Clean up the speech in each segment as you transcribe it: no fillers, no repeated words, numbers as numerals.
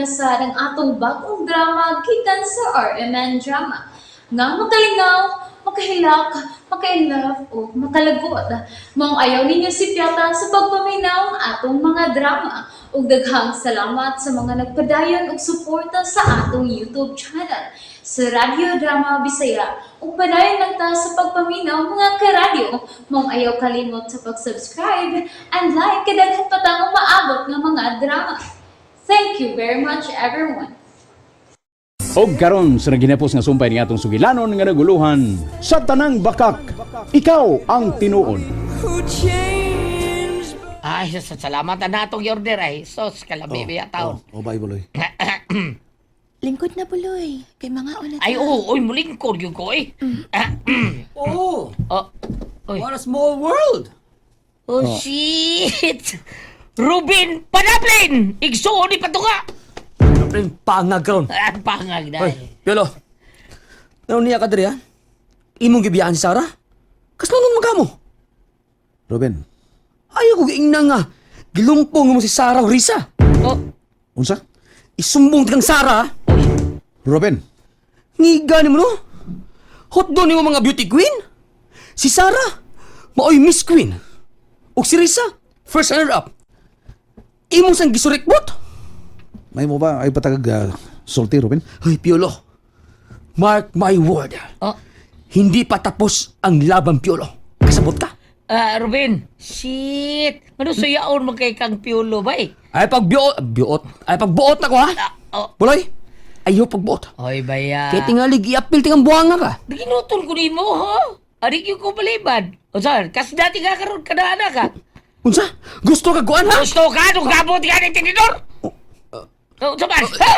na sad ang atong bagong drama gikan sa RMN Drama. Nga makalingaw, makahilak, maka-inlove o makalagot. Maong ayaw ninyo sipyata sa pagpaminaw ang atong mga drama. Ug daghang salamat sa mga nagpadayon og suporta sa atong YouTube channel sa Radyo Drama Bisaya. Ug padayon lang ta sa pagpaminaw, mga karadyo. Maong ayaw kalimot sa pag-subscribe and like kay daghan pa tang umaabot nga mga drama. Thank you very much, everyone. Og karon sa naginapos nga sumpay ni atong sugilanon nga naguluhan sa tanang bakak, ikaw ang tinuod. Ay, salamat na natong order ay. Sos, kalabi oh, taon. Oh, bye, Buloy. Lingkod na, Buloy. Kay mga una Ay, oo, oy, mulingkod yun ko eh. Oh, Oh, oy. what a small world! Oh, shit! Ruben Panaplin! Igsuon ni patunga! Kaprin, pangag karon. Ah, pangag na. Hoy, Piolo. Ano niya ka diri ha? Imong gibiyaan si Sarah? Kaslonon man kamo. Ruben, Ayaw ko giingna nga. Gilumpong mo si Sarah o Risa. Oh, unsa? Isumbong kang Sarah. ha? Ruben, Ngiga nimo no? Hot doon nimo mga beauty queen. Si Sarah, maoy Miss Queen. Ug si Risa, first runner up. Imong sang gisurikbot. May mo ba ay patagag sulti, Ruben? Hoy, Piolo. Mark my word. Oh. Hindi pa tapos ang laban, Piolo. Kasabot ka. Ah, Ruben, shit! Ano suyaon mo kay Kang Piolo ba eh? Ay pagbiot, biot. Ay pagbuot na ko ha. Oh. Buloy, ayaw pagbuot. Oy, baya. Kaya tingali giapil tingang buwanga ka. Ginutol ko nimo, ha? Arik yung ko balibad. O saan? Kas dati ka karon kada anak ka. Unsa? Gusto ka guan ha? Gusto ka? Nung gabot ka ng tinidor? Oh, sa ba? Ha?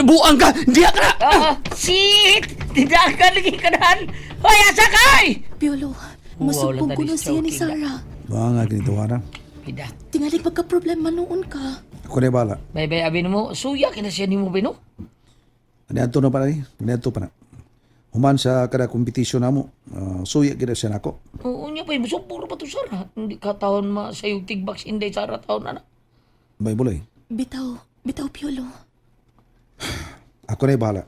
Buang ka! Diya ka na! Ah, shit! Tidak ka lagi kanahan! Hoy, asa ka? Ay! Piolo, masumpong Wow, ko na siya ni king Sarah. Mga ganito na. Pida. Tingalig pagka-problema noon ka. Ako na bala. Bay, bay, abi mo, suya kina siya nimo bino. Niadto na pa ni, niadto pa na. Human sa kada competition namo, suya gid siya nako. Oo niya pa, musupuro pa to Sara. Hindi ka taon ma sa yung tigbox inday Sara taon na. Bye, Buloy. Bitaw, bitaw, Piolo. Ako na bahala.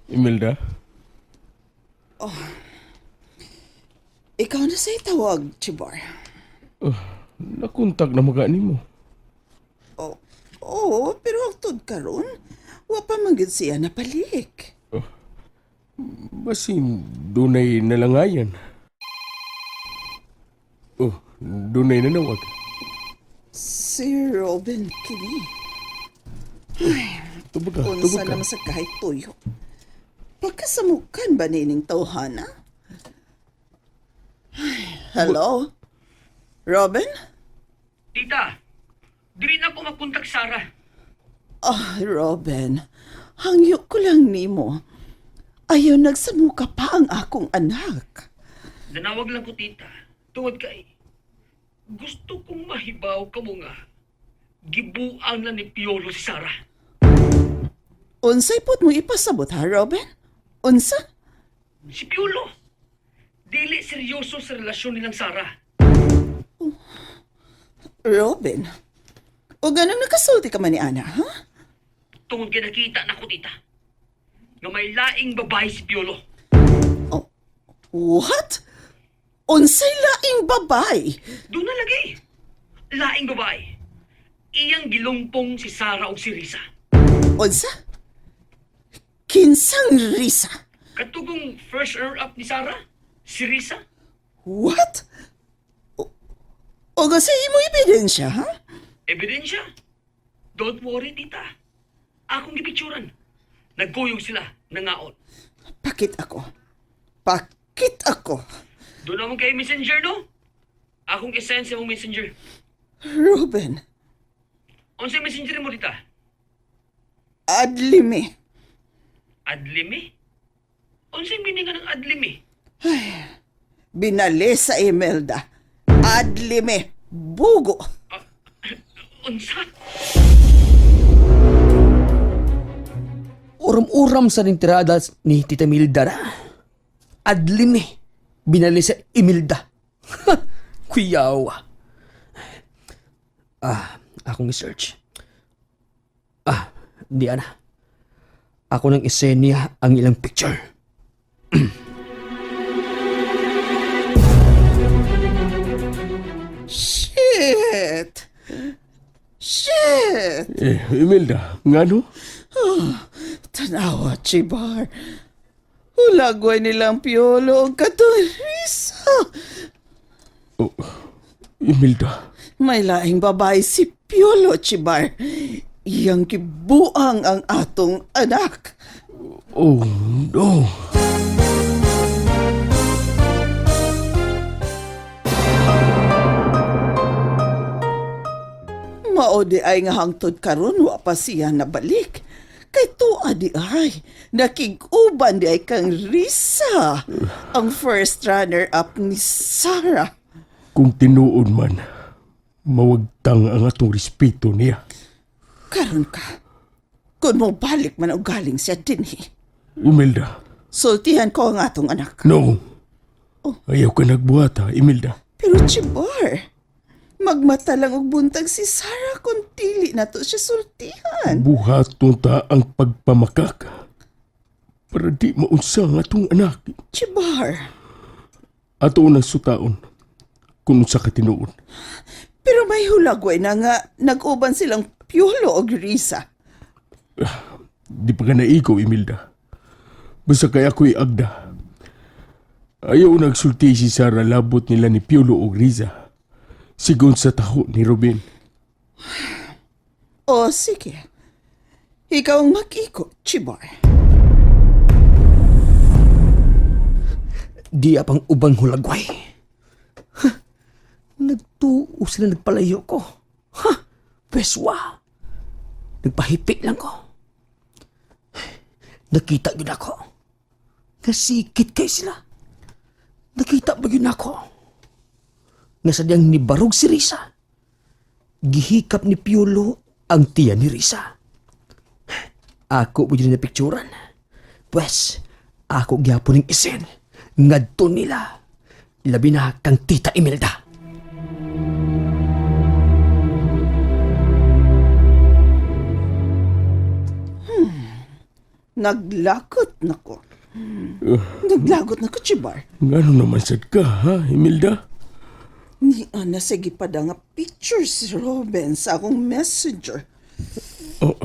Imelda? Ikaw na sa'y tawag, Chibor. Nakontak na maga nimo. Oh, oo, pero hagtod karon, wa pa man gid siya napalik. Basin dunay nalangayan. Oh, dunay nanawag. Si Robin kini. Tubag ka, Unsa tubag ka. naman sa kahit tuyo. Pagkasamukan ba nining tawhana? Ay, hello? Robin? Tita, dili na ko makontak Sarah. Ah, Robin. Hangyo ko lang nimo. Ayaw nagsamuka pa ang akong anak. Nanawag lang ko, tita. Tungod kay, gusto kong mahibaw ka mo nga. Gibuang na ni Piolo si Sarah. Unsay put mo ipasabot ha, Robin? Unsa? Si Piolo, dili seryoso sa relasyon nilang Sarah. Robin? O ganang nakasulti ka man ni Ana, ha? Tungod kay nakita na ko, tita, nga may laing babae si Piolo. Oh, what? Unsay laing babay? Doon na lagi. Laing babae. Iyang gilumpong si Sarah o si Risa. Unsa? Kinsang Risa? Katugong first runner-up ni Sarah, si Risa. What? O, o sa imo ebidensya, ha? Ebidensya. Don't worry, tita. Akong gipicturan. Nagkuyog sila, nangaon. Pakit ako. Pakit ako. Doon naman kay messenger, no? Akong isend sa mong messenger. Ruben, Unsay messenger mo, tita? adlimi. Adlimi? Unsay meaning nga ng adlimi? Binali sa Imelda. Adlimi. Bugo. Unsa? Uram-uram sa ning tirada ni Tita Milda na. Adlimi. Binali sa Imelda. Kuyaw. Ah, akong i-search. Ah, di ana. Ako nang isend niya ang ilang picture. Shit! Shit! Eh, Imelda, ngano? Tanawa, Chibar. Hulagway nilang Piolo ang katong Risa. Oh, Imelda, May laing babae si Piolo, Chibar. Iyang gibuang ang atong anak. Oh no. Mao di ay nga hangtod karon wa pa siya nabalik. Kay tuwa di ay, nakig-uban di ay kang Risa, ang first runner-up ni Sarah. Kung tinuod man, mawagtang ang atong respeto niya. Karon ka, kung mo balik man og galing siya dinhi. Imelda, Sultihan ko ang atong anak. No. Ayaw ka nagbuhat ha, Imelda. Pero Chibar, magmata lang og buntag si Sarah kung dili na to siya sultihan. Buhaton ta ang pagpamakak. Para di maunsa ang atong anak. Chibar, Ato nang sutaon kung unsa ka tinuod. pero may hulagway na nga nag-uban silang Piolo og Risa. Di pa ka naigo, Imelda. Basta kay ako'y agda. Ayaw nagsulti si Sarah labot nila ni Piolo og Riza. Sigon sa taho ni Robin. O sige, ikaw ang mag-iko, Chibar. Di apang ubang hulagway. Ha? Nagtuo sila nagpalayo ko. Ha? Peswa. Nagpahipi lang ko. Nakita yun ako. Nasikit kay sila. Nakita ba yun ako? Nga sadyang nibarog si Risa. Gihikap ni Piolo ang tiya ni Risa. Ako po yun na picturan. Pwes, ako gyapon ning isen. Ngadto nila. Labi na kang Tita Imelda. Naglagot na ko. Naglagot na ko, Chibar. Ngano naman sad ka, ha, Imelda? Ni Ana sige pa nga picture si Robin sa akong messenger. Oh,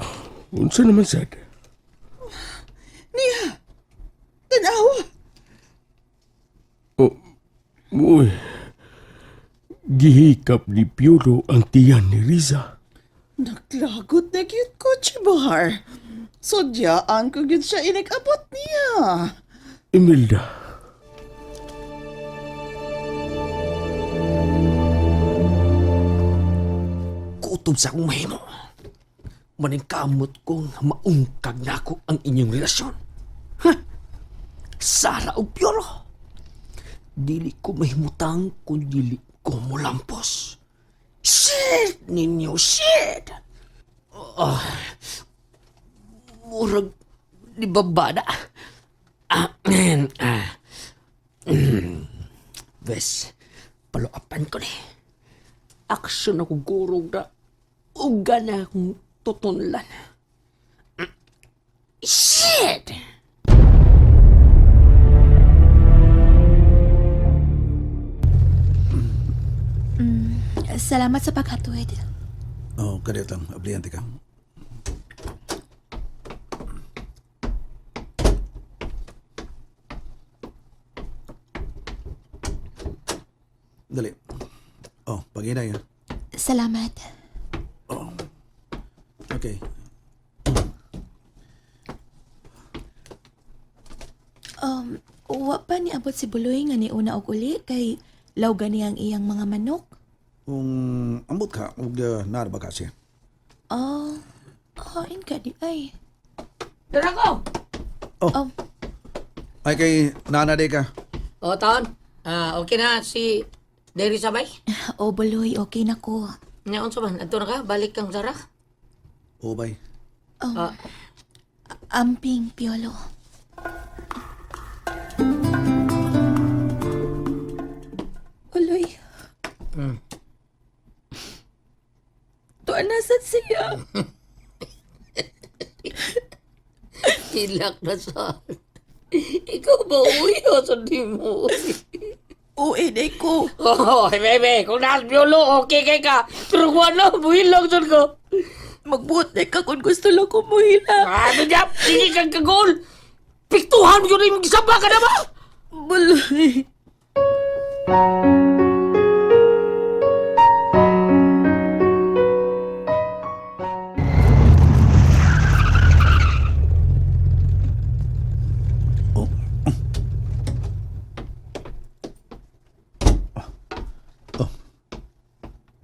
unsa naman sad? Niya, tanawa. Oh, uy. Gihikap ni Piolo ang tiyan ni Riza. Naglagot na gyud ko, Chibar. Sudyaan ko gyud siya inag-abot niya. Imelda. Kutob sa akong mahimo. Maningkamot kong maungkag nako ang inyong relasyon. Ha? Sara o Piolo. Dili ko mahimutang kung dili ko mulampos. Shit ninyo, shit! Oh, murag di babada. Ah, ah. Bes, paluapan ko ni. Aksyon ako gurog na uga na akong tutunlan. Shit! Salamat sa pagkatuwid. Oh, kadiyot lang. Ablihan ka. Dali. Oh, pag-inay ha. Salamat. Okay. Wa pa niabot si Buloy nga niuna og uli kay law gani ang iyang mga manok. Kung ambot ka, ug naara ba ka siya? Oh, hain ka di ay. Dara ko. Oh, Ay, kay nana di ka. O, taon. Ah, okay na si Derry Sabay. oh Buloy, okay na ko. Nya unsa man adto na ka balik kang Sarah. Oh, bay. Ah, Amping, Piolo. Uloy, siya. Hilak na sa. Ikaw ba uwi o sa di mo uwi? Uwi na ko. Oh, bebe, kung naas Piolo, okay kay ka. Pero kung ano, buhilog sun ko. Magbuot na ka kung gusto lang ko muhila. Ah, binyap, sige kang kagol. Piktuhan yun yung gisaba ka na ba? Buloy. Oh. Oh.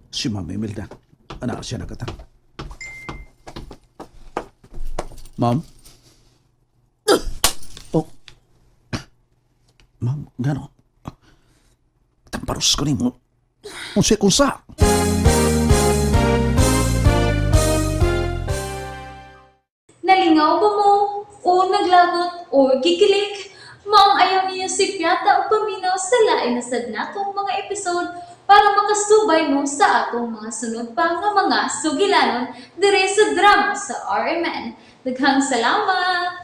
Si Ma'am Imelda. Anak siya nakata. Ma'am? Oh. Ma'am, gano? Tamparos ko nimo. Unsa kung sa? Nalingaw ba mo? O naglagot o gikilig? Maong ayaw niyo si Piata o paminaw sa lain na sad natong mga episode para makasubay mo sa atong mga sunod pa nga mga sugilanon dire sa drama sa RMN. Daghang salamat!